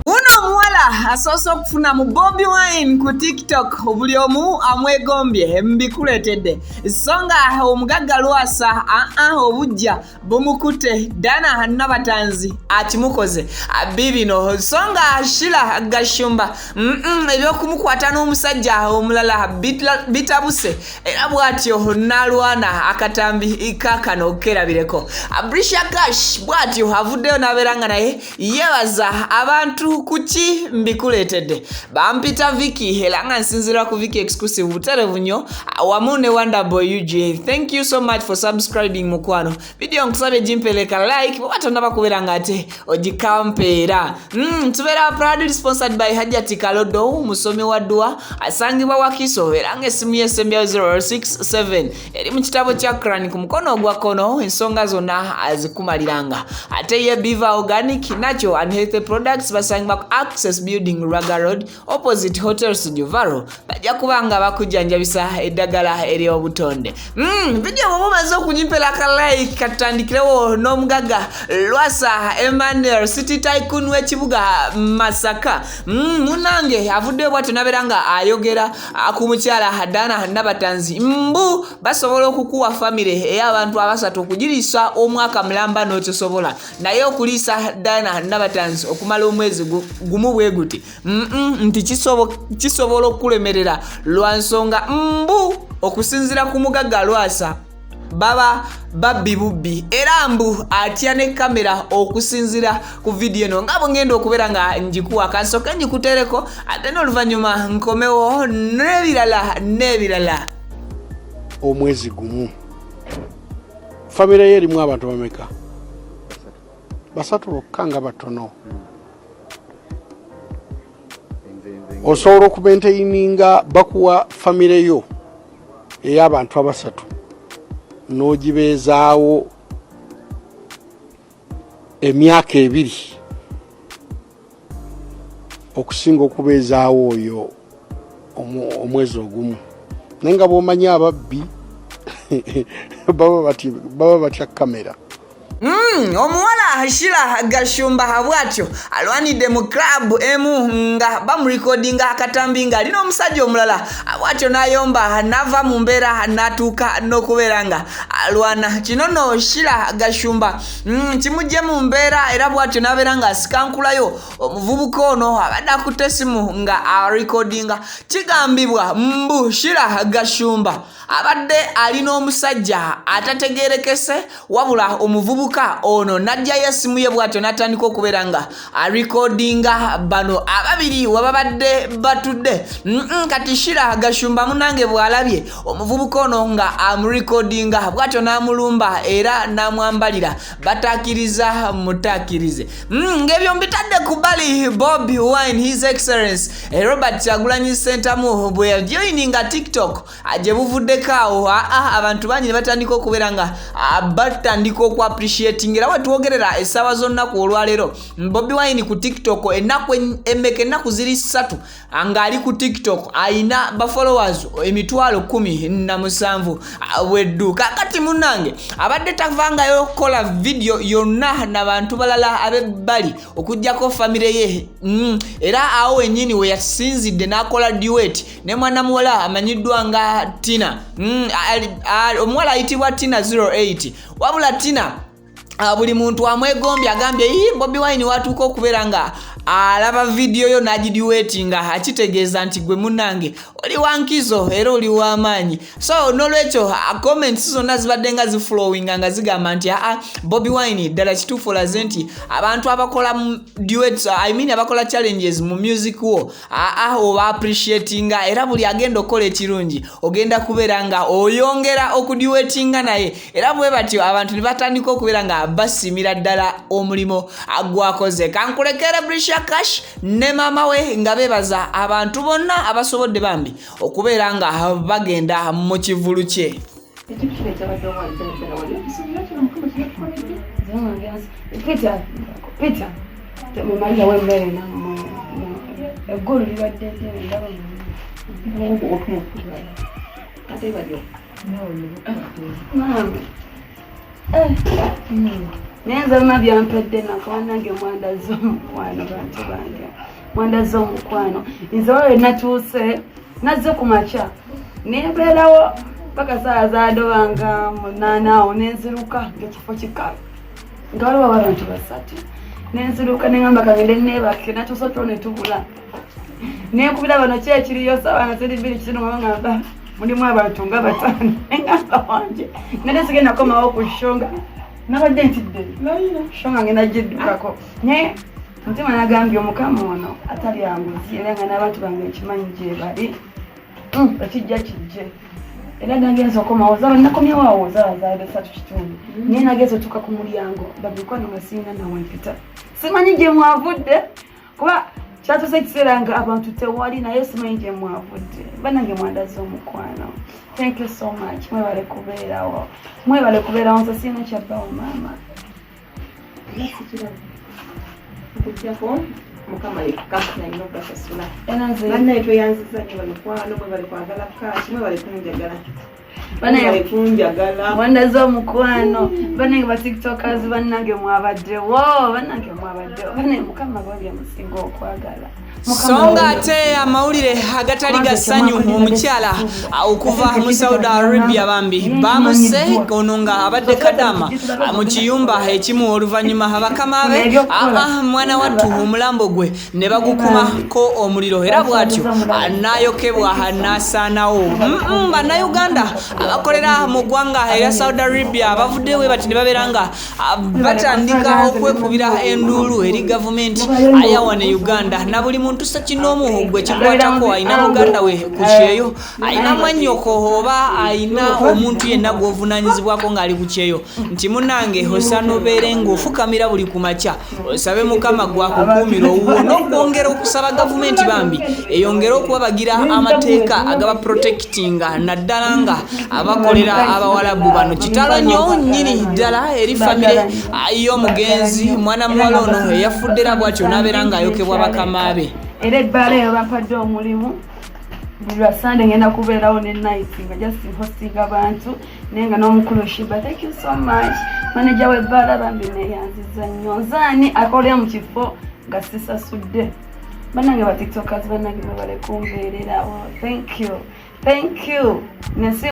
Wuno omuwala asoose okufuna mu Bobi Wine ku TikTok, buli omu amwegombye, mbikuleetedde. So nga omugagga Lwasa aa obujja bumukutte, Dana Nabatanzi akimukoze bibino. So nga Shila Gashumba ebyokumukwata n'omusajja omulala bitabuse, era bw'atyo n'alwana akatambi kakano kerabireko. Brisha Cash bw'atyo avuddeyo n'abeera nga naye yebaza abantu. Kuki mbikuleetedde? Bampita Vicky, era nga nsinziira ku Vicky Exclusive buterevu nnyo wamu ne Wonderboy UG. Thank you so much for subscribing. Mukwano, video nkusabye gimpereka like bweba tonnaba kubeera nga ate ogikampeera. Tubeera proudly sponsored by Hajati Kalodo, musomi wa ddua, asangibwa Wakiso, era nga essimu yesembyayo 067, eri mu kitabo kya Quran ku mukono ogwa kkono, ensonga zonna azikumaliranga. Ate ye Biva Organic Natural and Healthy Products basangibwa ku Access Building, Raga Road, opposite Hotel Sujuvaro. Bajja kuba nga bakujjanjabisa eddagala ery'obutonde. Video bwoba omaze okugimpera ka like, katutandikirewo n'omugagga Lwasa Emmanuel, city tycoon w'ekibuga Masaka. Munange avuddeyo bwatyo nabeera nga ayogera ku mukyala Dana Nabatanzi, mbu basobola okukuwa famire ey'abantu abasatu okugiriisa omwaka mulamba n'okisobola, naye okuliisa Dana Nabatanzi okumala omwezi gumu bwe guti, nti kisobola okukulemerera lwa nsonga mbu okusinziira ku mugagga Lwasa baba babbi bubbi, era mbu atya ne kamera okusinziira ku vidiyo eno nga bwengenda okubeera nga ngikuwa. Kansooke ngikutereko, ate n'oluvannyuma nkomewo n'ebirala n'ebirala. Omwezi gumu, famire ye erimu abantu bameka? Basatu bokka, nga batono. Osobola okumaintaininga, bakuwa famire yo ey'abantu abasatu n'ogibeezaawo emyaka 2, okusinga okubeezaawo oyo omwezi ogumu? Naye nga bw'omanyi ababbi baba batya kamera. Omuwala Shila Gashumba bw'atyo alwanidde mu club emu nga bamurekodinga akatambi ng'alina omusajja omulala, bw'atyo n'ayomba n'ava mu mbeera n'atuuka n'okubeera nga alwana. Kino nno Shila Gashumba kimugye mu mbeera, era bw'atyo n'abeera ng'asikankulayo omuvubuka ono abadde akutte essimu nga arekodinga. Kigambibwa mbu Shila Gashumba abadde alina omusajja atategerekese, wabula omuvubuka ono n'ajjayo essimu ye bw'atyo n'atandika okubeera nga arekodinga bano ababiri we babadde batudde. Kati Shira Gashumba munange bw'alabye omuvubuka ono nga amurekodinga, bw'atyo n'amulumba era n'amwambalira bataakiriza mutaakirize. Ng'ebyo mbitadde ku bbali, Bobi Wine, His Excellence Robert Kyagulanyi Sentamu, bwe yajoininga TikTok gye buvuddeko awo, aa abantu bangi ne batandika okubeera nga batandika okuappreciating. Era wetwogerera essaawa z'olunaku olwaleero, Bobi Wine ku TikTok ennaku emmeka? Ennaku ziri 3 ng'ali ku TikTok, ayina bafollowers 117,000 bweddu. Kakati munnange abadde tavangayo okukola vidiyo yonna n'abantu balala ab'ebbali okugjako famire ye. Era awo wennyini we yasinzidde n'akola duet ne mwana muwala amanyiddwa nga Tina, omuwala ayitibwa Tina 08. Wabula Tina buli muntu amwegombye, agambye, "Ii, Bobi Wine watuuka okubeera nga alaba vidiyo yo n'agiduetinga, akitegeeza nti gwe munnange oli wankizo era oli w'amaanyi." So nolwekyo comments zonna zibadde nga ziflowinga nga zigamba nti aa, Bobi Wine ddala kituufu olaze nti abantu abakola duets, I mean abakola challenges mu music wo, aa oba appreciatinga, era buli agenda okukola ekirungi ogenda kubeera nga oyongera okuduetinga naye. Era bwe batyo abantu ne batandika okubeera nga basiimira ddala omulimu gwakoze. Kankulekere Brisha Cash ne maama we nga beebaza abantu bonna abasobodde bambi okubeera nga bagenda mu kivulu kye. Ekintu kino ekyabaddewo wali ddala ddala wali okisuubira kino Mukama kyeyakukoledde? Peter, Peter, mumalirawo emmere nammwe. Eggulu libadde ddene, ndaba. Naye nze bima byampedde nako banange mwandaze omukwano bantu bange mwandaze omukwano nze wawe natuuse nazze ku makya nembeerawo paka saawa zadobanga munaana awo nenziruka ngaekifo kikalu nga waliwo abantu basatu nenziruka nengamba kagende nebake natuuse otulo netubula nenkubira bano ki ekiriyo saawa nga ziri bbiri kitundu nga ngamba mulimu abantu nga bataano engamba wanje nade sigenda komawo ku sho nga nabadde ntidde sho nga ngenda giddukako naye mutima nagambye omukama ono atalya nguzi era nga n'abantu bange nkimanyi gyebali ekijja kijje era nagenza okomawo zaba nakomyewo awo zaba zaade satu kitundu naye nagenza otuuka ku mulyango babikwano nga sirina nawe mpita simanyi gye mwavudde kuba kyatuuse ekiseera nga abantu tewali naye simanyi gye mwavudde. Banange mwandaze omukwano, thank you so much, mwebale kubeerawo, mwebale kubeerawo. Nze sirina kyabbawo maama. Okujjako Mukama yekka nalina okubasasula. Era nze Bannaye tweyanziza nnyo bamikwano, mwebale kwagala kaaki, mwebale kunjagala. Bannaye Mwebale kunjagala. Mwandaze omukwano bannange ba tiktokers, bannange mwabaddewo, bannange mwabaddewo, bannange Mukama bwabye musinga okwagala. So nga ate amawulire agatali ga ssanyu, omukyala okuva mu Saudi Arabia bambi bamuse ono nga abadde kadama mu kiyumba ekimu, oluvannyuma bakama be mwana wattu omulambo gwe ne bagukumako omuliro era bw'atyo n'ayokebwa n'asaanawo. Bannayuganda abakolera mu ggwanga erya Saudi Arabia bavuddewo bati ne babeera nga batandika okwekubira enduulu eri gavumenti ayawa ne Uganda na buli muntu sekinoomu gwe kikwatako. Alina muganda we ku kyeyo, alina mwannyoko, oba alina omuntu yenna gw'ovunaanyizibwako ng'ali ku kyeyo, nti munnange osaana obeere ng'ofukamira buli ku makya osabe Mukama gwakukuumira owuwo, n'okwongera okusaba gavumenti bambi eyongere okubabagira amateeka agaba protectinga, naddala nga abakolera abawalabu bano. Kitalo nnyo nnyini ddala eri famire y'omugenzi mwana muwala ono eyafudde era bw'atyo n'abeera ng'ayokebwa bakama be. Era ebbaala eyo bampadde omulimu buli lwa Sande, ngenda kubeerawo ne night nga just hosting abantu, naye nga n'omukulu Shiba, thank you so much, manager w'ebbaala, bambi neyanziza nnyo. Nzaani akolera mu kifo nga sisasudde? Bannange ba tiktokers, bannange mwebale kumbeererawo, thank you, thank you. Nesi